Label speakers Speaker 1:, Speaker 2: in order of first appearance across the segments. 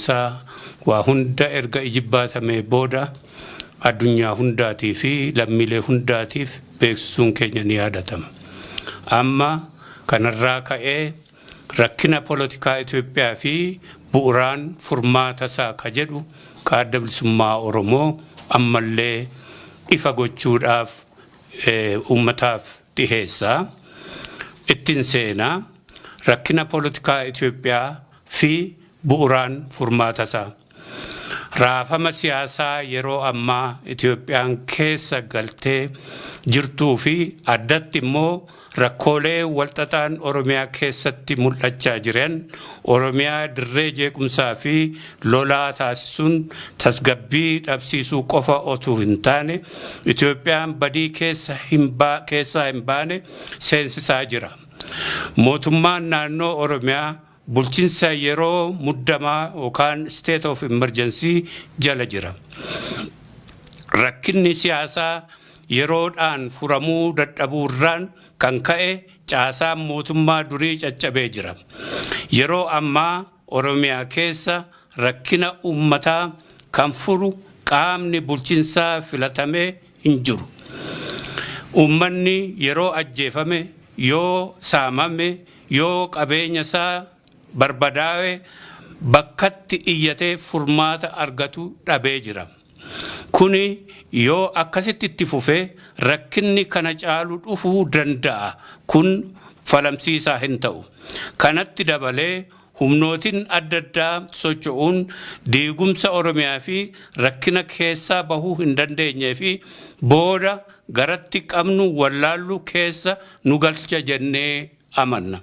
Speaker 1: qilleensaa waa hunda erga ijibbaatamee booda addunyaa hundaatii fi lammiilee hundaatiif beeksisuun keenya ni yaadatama. Amma kanarraa ka'ee rakkina polotikaa Itoophiyaa fi bu'uraan furmaata isaa ka jedhu ka Adda Bilisummaa Oromoo ammallee ifa gochuudhaaf uummataaf dhiheessa. Ittiin seenaa rakkina polotikaa Itoophiyaa fi bu'uraan furmaata isaa. Raafama siyaasaa yeroo ammaa Itoophiyaan keessa galtee jirtuu fi addatti immoo rakkoolee walxaxaan Oromiyaa keessatti mul'achaa jiran Oromiyaa dirree jeequmsaa fi lolaa taasisuun tasgabbii dhabsiisuu qofa otuu hin taane Itoophiyaan badii keessaa hin baane seensisaa jira. Mootummaan naannoo Oromiyaa bulchiinsa yeroo muddamaa yookaan state of emergency jala jira. Rakkinni siyaasaa yeroodhaan furamuu dadhabuurraan kan ka'e caasaan mootummaa durii caccabee jira. Yeroo ammaa Oromiyaa keessa rakkina uummataa kan furu qaamni bulchiinsaa filatamee hin jiru. Uummanni yeroo ajjeefame, yoo saamame, yoo qabeenya isaa barbadaa'e bakkatti iyyatee furmaata argatu dhabee jira. Kuni yoo akkasitti itti fufee rakkinni kana caalu dhufuu danda'a. Kun falamsiisaa hin ta'u. Kanatti dabalee humnootiin adda addaa socho'uun diigumsa Oromiyaa fi rakkina keessaa bahuu hin dandeenyee fi booda garatti qabnu wallaallu keessa nu galcha jennee amanna.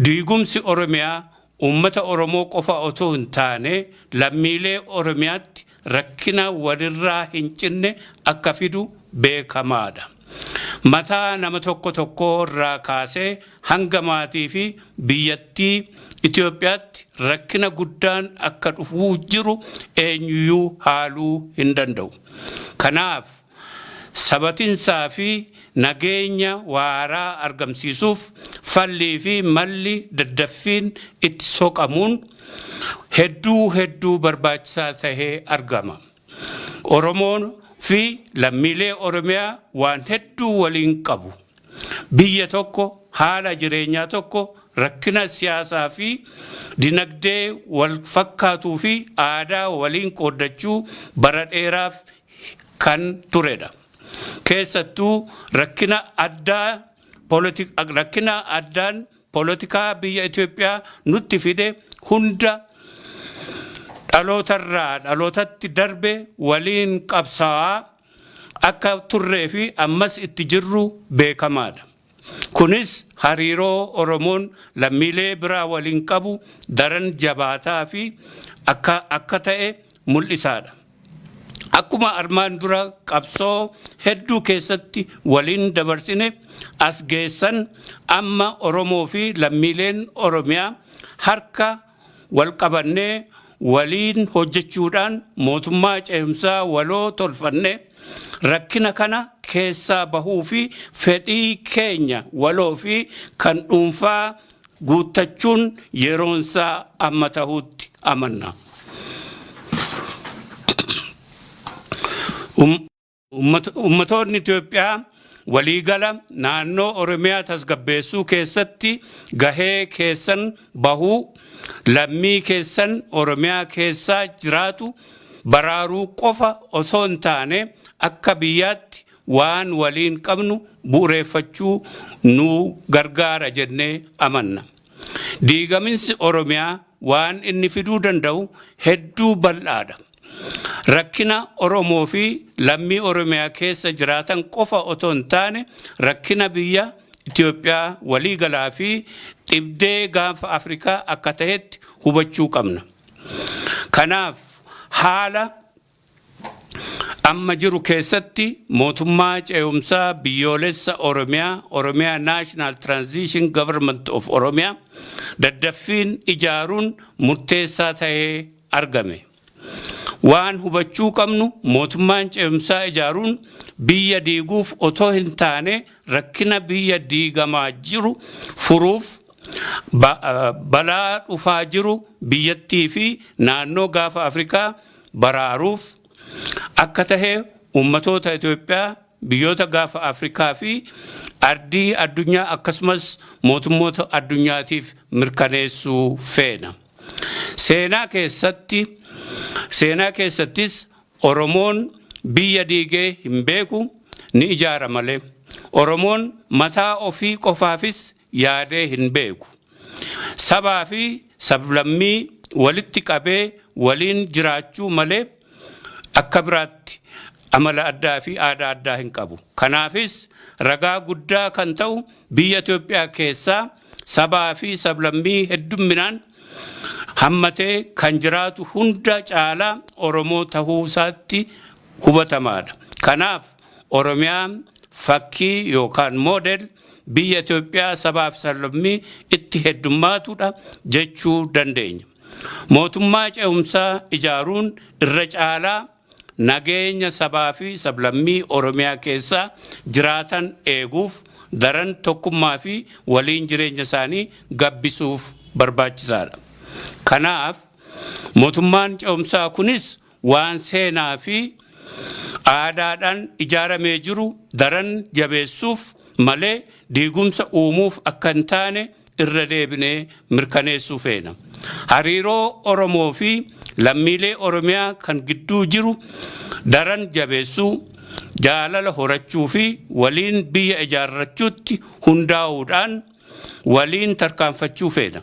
Speaker 1: Diigumsi Oromiyaa uummata Oromoo qofa otoo hin taane lammiilee Oromiyaatti rakkina walirraa hin cinne akka fidu beekamaadha. Mataa nama tokko tokko irraa kaasee hanga maatii fi biyyattii Itoophiyaatti rakkina guddaan akka dhufuu jiru eenyuyyuu haaluu hin danda'u. Kanaaf sabatinsaa fi nageenya waaraa argamsiisuuf fallii fi malli daddaffiin itti soqamuun hedduu hedduu barbaachisaa tahee argama. Oromoon fi lammiilee Oromiyaa waan hedduu waliin qabu. Biyya tokko, haala jireenyaa tokko, rakkina siyaasaa fi dinagdee wal fakkaatuu fi aadaa waliin qooddachuu bara dheeraaf kan turedha. Keessattuu rakkina addaan poolitikaa biyya Itoophiyaa nutti fide hunda dhalootarraa dhalootatti darbe waliin qabsaa'aa akka turree fi ammas itti jirru beekamaadha. Kunis hariiroo Oromoon lammiilee biraa waliin qabu daran jabaataa fi akka ta'e mul'isaadha. Akkuma armaan dura qabsoo hedduu keessatti waliin dabarsine as geessan, amma Oromoo fi lammiileen Oromiyaa harka wal qabannee waliin hojjechuudhaan mootummaa ce'umsaa waloo tolfanne rakkina kana keessaa bahuu fi fedhii keenya waloo fi kan dhuunfaa guuttachuun yeroonsaa amma ta'utti amanna. Ummatoonni Itoophiyaa waliigala naannoo Oromiyaa tasgabbeessuu keessatti gahee keessan bahuu, lammii keessan Oromiyaa keessaa jiraatu baraaruu qofa osoo hin taane akka biyyaatti waan waliin qabnu bu'uureffachuu nu gargaara jennee amanna. Diigaminsi Oromiyaa waan inni fiduu danda'u hedduu bal'aadha. Rakkina Oromoo fi lammii Oromiyaa keessa jiraatan qofa otoo hin taane rakkina biyya Itoophiyaa waliigalaa fi dhibdee Gaanfa Afrikaa akka ta'etti hubachuu qabna. Kanaaf haala amma jiru keessatti mootummaa ce'umsaa biyyoolessa Oromiyaa, Oromiyaa National Transition Government of Oromiyaa, daddaffiin ijaaruun murteessaa ta'ee argame. Waan hubachuu qabnu, mootummaan ce'umsaa ijaaruun biyya diiguuf otoo hin taane rakkina biyya diigamaa jiru furuuf. Balaa dhufaa jiru biyyattii fi naannoo Gaafa Afrikaa baraaruuf akka tahe uummatoota Itoophiyaa, biyyoota Gaafa Afrikaa fi ardii addunyaa akkasumas mootummoota addunyaatiif mirkaneessuu feena. Seenaa keessattis Oromoon biyya diigee hin beeku, ni ijaara malee. Oromoon mataa ofii qofaafis yaadee hin beeku. Sabaa fi sablammii walitti qabee waliin jiraachuu malee akka biraatti amala addaa fi aadaa addaa hin qabu. Kanaafis ragaa guddaa kan ta'u biyya Itoophiyaa keessaa sabaa fi sablammii heddumminaan hammatee kan jiraatu hunda caalaa Oromoo tahuu isaatti hubatamaadha. Kanaaf Oromiyaan fakkii yookaan model biyya Itoophiyaa sabaa fi sablammii itti heddummaatudha jechuu dandeenya. Mootummaa ce'umsaa ijaaruun irra caalaa nageenya sabaa fi sablammii Oromiyaa keessa jiraatan eeguuf, daran tokkummaa fi waliin jireenya isaanii gabbisuuf barbaachisaadha. Kanaaf mootummaan ce'umsaa kunis waan seenaa fi aadaadhaan ijaaramee jiru daran jabeessuuf malee diigumsa uumuuf akka hin taane irra deebinee mirkaneessuu feena. Hariiroo Oromoo fi lammiilee Oromiyaa kan gidduu jiru daran jabeessuu, jaalala horachuu fi waliin biyya ijaarrachuutti hundaa'uudhaan waliin tarkaanfachuu feena.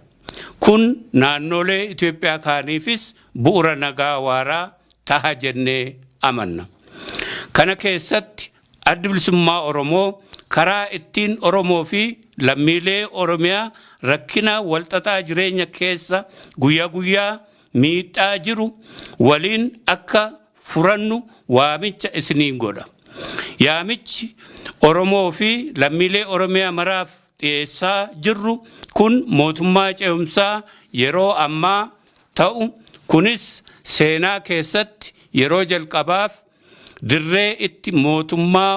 Speaker 1: Kun naannolee Itoophiyaa kaaniifis bu'uura nagaa waaraa taha jennee amanna. Kana keessatti Addi Bilisummaa Oromoo karaa ittiin Oromoo fi lammiilee Oromiyaa rakkina walxaxaa jireenya keessa guyyaa guyyaa miidhaa jiru waliin akka furannu waamicha isiniin godha. Yaamichi Oromoo fi lammiilee Oromiyaa maraaf dhiyeessaa jirru kun mootummaa ce'umsaa yeroo ammaa ta'u kunis seenaa keessatti yeroo jalqabaaf dirree itti mootummaa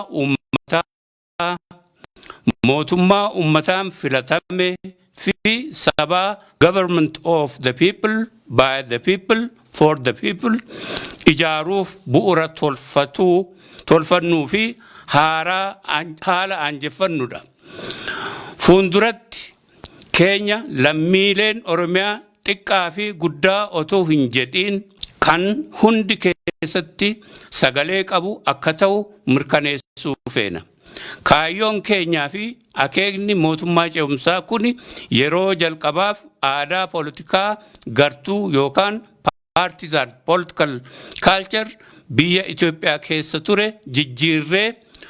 Speaker 1: uummataan filatame fi sabaa, government of the people, by the people, for the people, ijaaruuf bu'uura tolfatuu tolfannuu fi haala aanjeffannudha. Fuulduratti keenya lammiileen Oromiyaa xiqqaa fi guddaa otoo hin jedhiin kan hundi keessatti sagalee qabu akka ta'u mirkaneessuu feena. Kaayyoon keenyaa fi akeekni mootummaa ce'umsaa kun yeroo jalqabaaf aadaa poolitikaa gartuu yookaan partisan political culture biyya Itoophiyaa keessa ture jijjiirree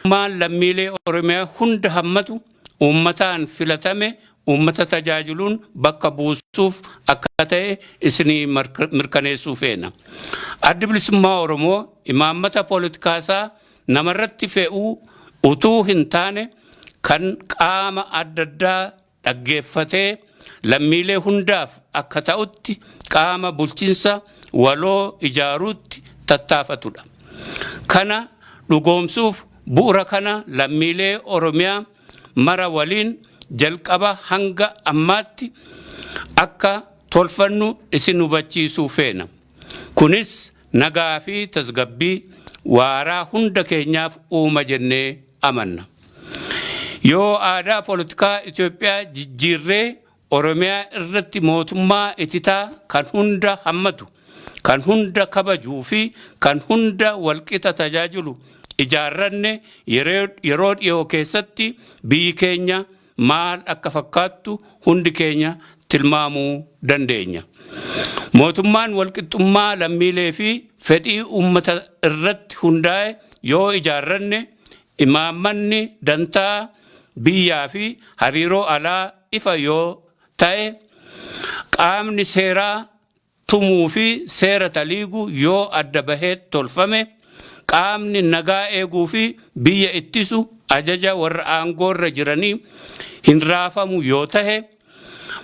Speaker 1: maan lammiilee Oromiyaa hunda hammatu, uummataan filatame, uummata tajaajiluun bakka buusuuf akka ta'e isinii mirkaneessuu feena. Addi Bilisummaa Oromoo imaammata poolitikaasaa namarratti fe'uu utuu hin taane kan qaama adda addaa dhaggeeffatee lammiilee hundaaf akka ta'utti qaama bulchiinsa waloo ijaaruutti tattaafatudha. Kana dhugoomsuuf bu'uura kana lammiilee Oromiyaa mara waliin jalqaba hanga ammaatti akka tolfannu isin hubachiisuu feena. Kunis nagaa fi tasgabbii waaraa hunda keenyaaf uuma jennee amanna. Yoo aadaa poolitikaa Itoophiyaa jijjiirree Oromiyaa irratti mootummaa ititaa kan hunda hammatu, kan hunda kabajuu fi kan hunda walqixa tajaajilu ijaarranne, yeroo dhiyoo keessatti biyyi keenya maal akka fakkaattu hundi keenya tilmaamuu dandeenya. Mootummaan walqixxummaa lammiilee fi fedhii uummata irratti hundaa'e yoo ijaarranne, imaammanni dantaa biyyaa fi hariiroo alaa ifa yoo ta'e, qaamni seeraa tumuu fi seera taliigu yoo adda bahee tolfame, qaamni nagaa eeguu fi biyya ittisu ajaja warra aangoorra jiranii hin raafamu yoo tahe,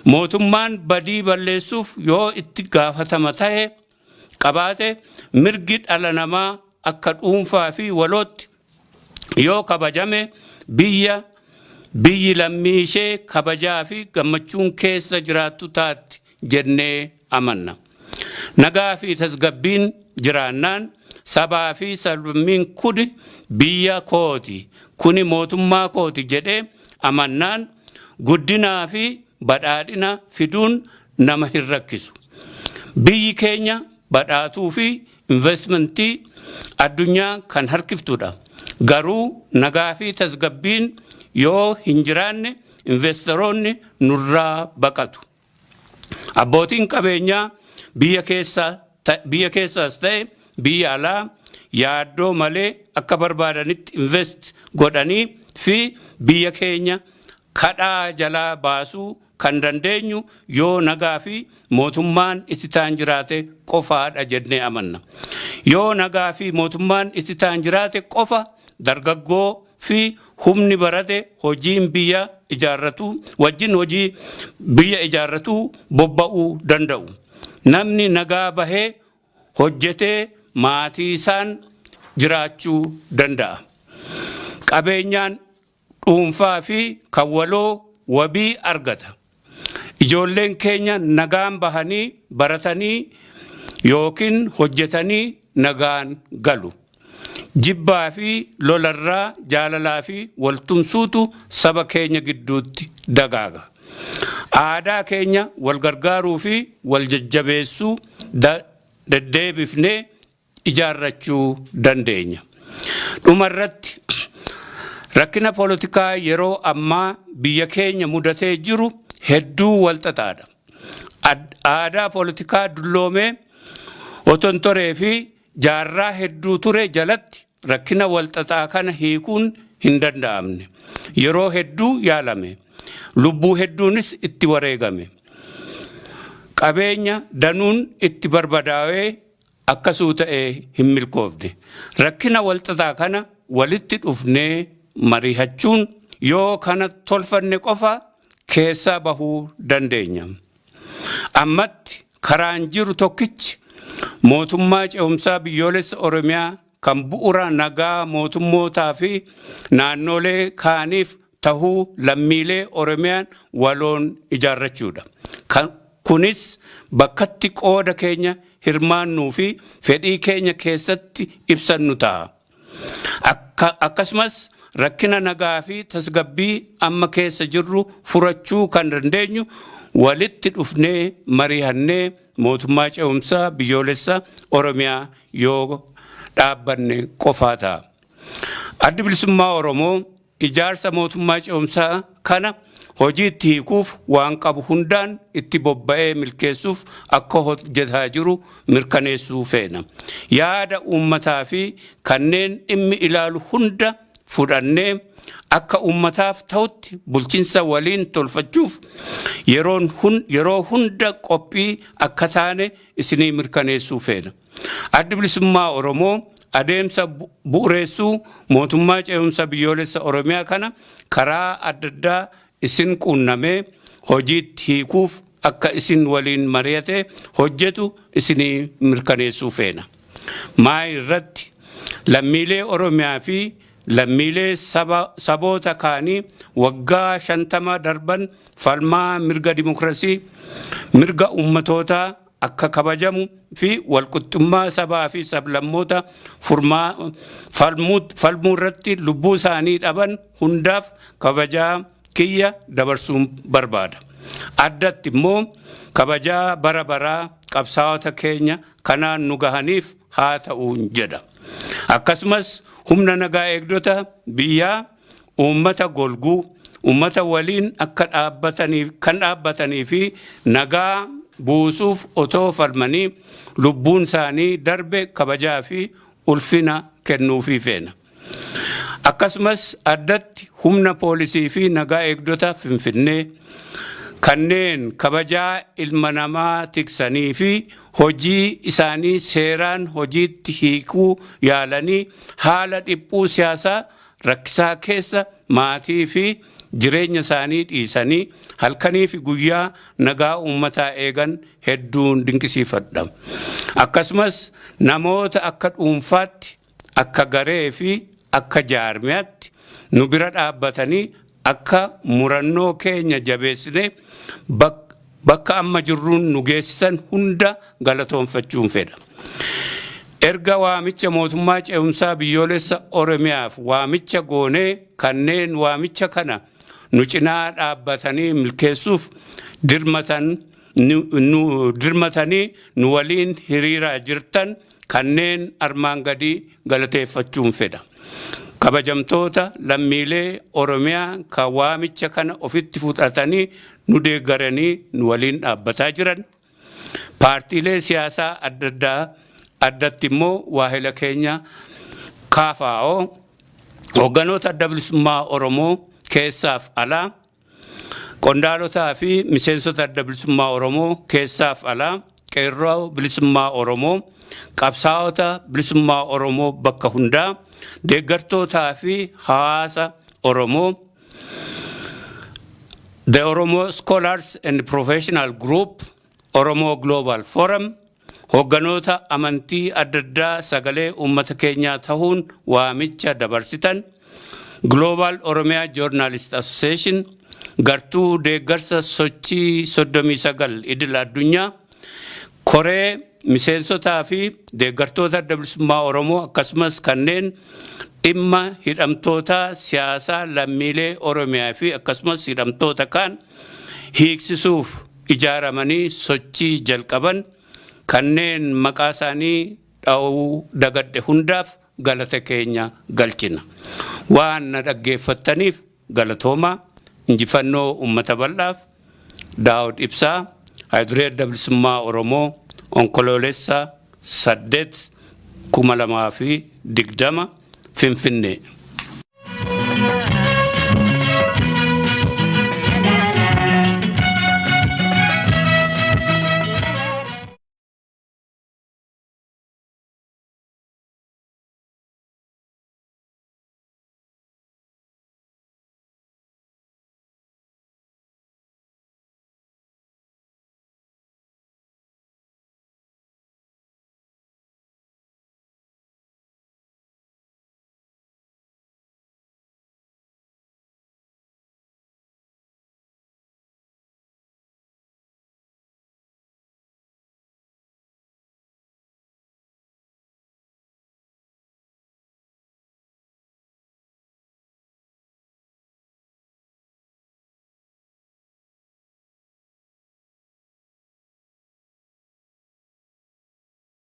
Speaker 1: mootummaan badii balleessuuf yoo itti gaafatama tahe qabaate, mirgi dhala namaa akka dhuunfaa fi walootti yoo kabajame, biyya Biyyi lammii ishee kabajaa fi gammachuun keessa jiraattu taatti jennee amanna. Nagaa fi tasgabbiin jiraannaan sabaa fi sablammiin kuni biyya kooti, kuni mootummaa kooti jedhee amannaan guddinaa fi badhaadhina fiduun nama hin rakkisu. Biyyi keenya badhaatuu fi investmentii addunyaa kan harkiftudha. Garuu nagaa fi tasgabbiin yoo hin jiraanne investoroonni nurraa baqatu. Abbootiin qabeenyaa biyya keessaas ta'e biyya alaa yaaddoo malee akka barbaadanitti invest godhanii fi biyya keenya kadhaa jalaa baasuu kan dandeenyu yoo nagaa fi mootummaan itti ta'an jiraate qofaadha jennee amanna. Yoo nagaa fi mootummaan itti ta'an jiraate qofa dargaggoo fi humni barate hojiin biyya ijaarratu wajjin hojii biyya ijaarratu bobba'uu danda'u. Namni nagaa bahee hojjetee maatii isaan jiraachuu danda'a. Qabeenyaan dhuunfaa fi kan waloo wabii argata. Ijoolleen keenya nagaan bahanii baratanii yookiin hojjetanii nagaan galu. Jibbaa fi lolarraa jaalalaa fi waltumsuutu saba keenya gidduutti dagaaga. Aadaa keenya wal gargaaruu fi wal jajjabeessuu deddeebifnee ijaarrachuu dandeenya. Dhumarratti rakkina poolitikaa yeroo ammaa biyya keenya mudatee jiru hedduu walxaxaadha. Aadaa poolitikaa dulloomee otontoree fi jaarraa hedduu ture jalatti rakkina walxaxaa kana hiikuun hin danda'amne. Yeroo hedduu yaalame. Lubbuu hedduunis itti wareegame. Qabeenya danuun itti barbadaa'ee akkasuu ta'ee hin milkoofne. Rakkina walxaxaa kana walitti dhufnee mari'achuun yoo kana tolfanne qofa keessaa bahuu dandeenya. Ammatti karaan jiru tokkichi mootummaa ce'umsaa biyyoolessa Oromiyaa kan bu'uura nagaa mootummootaa fi naannolee kaaniif tahuu lammiilee Oromiyaan waloon ijaarrachuudha. Kunis bakkatti qooda keenya hirmaannuu fi fedhii keenya keessatti ibsannu ta'a. Akkasumas rakkina nagaa fi tasgabbii amma keessa jirru furachuu kan dandeenyu walitti dhufnee mari'annee mootummaa ce'umsaa biyyoolessa Oromiyaa yoo dhaabbanne qofaa ta'a. Addi Bilisummaa Oromoo ijaarsa mootummaa ce'umsaa kana hojiitti hiikuuf waan qabu hundaan itti bobba'ee milkeessuuf akka hojjetaa jiru mirkaneessuu feena. Yaada uummataa fi kanneen dhimmi ilaalu hunda fudhannee akka uummataaf ta'utti bulchiinsa waliin tolfachuuf yeroo hunda qophii akka taane isinii mirkaneessuu feena. Addi Bilisummaa Oromoo adeemsa bu'uureessuu mootummaa ce'umsa biyyoolessa Oromiyaa kana karaa adda addaa isin quunnamee hojiitti hiikuuf akka isin waliin mari'ate hojjetu isinii mirkaneessuu feena. Maa irratti lammiilee Oromiyaa fi lammiilee saboota kaanii waggaa 50 darban falmaa mirga dimokiraasii mirga uummatootaa akka kabajamu fi walqixxummaa sabaa fi sablammoota falmuu irratti lubbuu isaanii dhaban hundaaf kabajaa kiyya dabarsuun barbaada. Addatti immoo kabajaa bara baraa qabsaa'ota keenya kanaan nu gahaniif haa ta'uun jedha. Akkasumas humna nagaa eegdota biyyaa uummata golguu uummata waliin akka dhaabbataniif kan dhaabbatanii fi nagaa buusuuf otoo falmanii lubbuun isaanii darbe kabajaa fi ulfina kennuufii feena. Akkasumas addatti humna poolisii fi nagaa eegdota Finfinnee kanneen kabajaa ilma namaa tiksanii fi hojii isaanii seeraan hojiitti hiikuu yaalanii haala dhiphuu siyaasaa rakkisaa keessa maatii fi jireenya isaanii dhiisanii halkanii fi guyyaa nagaa uummataa eegan hedduun dinqisiifadha. Akkasumas namoota akka dhuunfaatti, akka garee fi akka jaarmiyaatti nu bira dhaabbatanii akka murannoo keenya jabeessine bakka amma jirruun nu geessisan hunda galatoonfachuun fedha. Erga waamicha mootummaa ce'umsaa biyyoolessa Oromiyaaf waamicha goonee, kanneen waamicha kana nu cinaa dhaabbatanii milkeessuuf dirmatan, nu dirmatanii nu waliin hiriiraa jirtan kanneen armaan gadii galateeffachuun fedha. Kabajamtoota lammiilee Oromiyaa kan waamicha kana ofitti fudhatanii nu deeggaranii nu waliin dhaabbataa jiran, paartiilee siyaasaa adda addaa, addatti immoo waahila keenya KFO, hoogganoota Adda Bilisummaa Oromoo keessaaf alaa, qondaalotaa fi miseensota Adda Bilisummaa Oromoo keessaaf alaa, qeerroo bilisummaa Oromoo, qabsaa'ota bilisummaa Oromoo bakka hundaa, deeggartootaa fi hawaasa Oromoo, The Oromo Scholars and Professional Group, Oromo Global Forum, hoogganoota amantii adda addaa sagalee uummata keenyaa ta'uun waamicha dabarsitan, Global Oromia Journalist Association, gartuu deeggarsa sochii 39 idil addunyaa, koree miseensotaa fi deeggartoota Adda Bilisummaa Oromoo, akkasumas kanneen dhimma hidhamtoota siyaasaa lammiilee Oromiyaa fi akkasumas hidhamtoota kaan hiiksisuuf ijaaramanii sochii jalqaban, kanneen maqaa isaanii dha'uu dagadhe hundaaf galata keenya galchina. Waan na dhaggeeffattaniif galatoomaa. Injifannoo uummata bal'aaf. Daawud Ibsaa, Hayiduree Adda Bilisummaa Oromoo, Onkoloolessa 8, 2020, Finfinnee.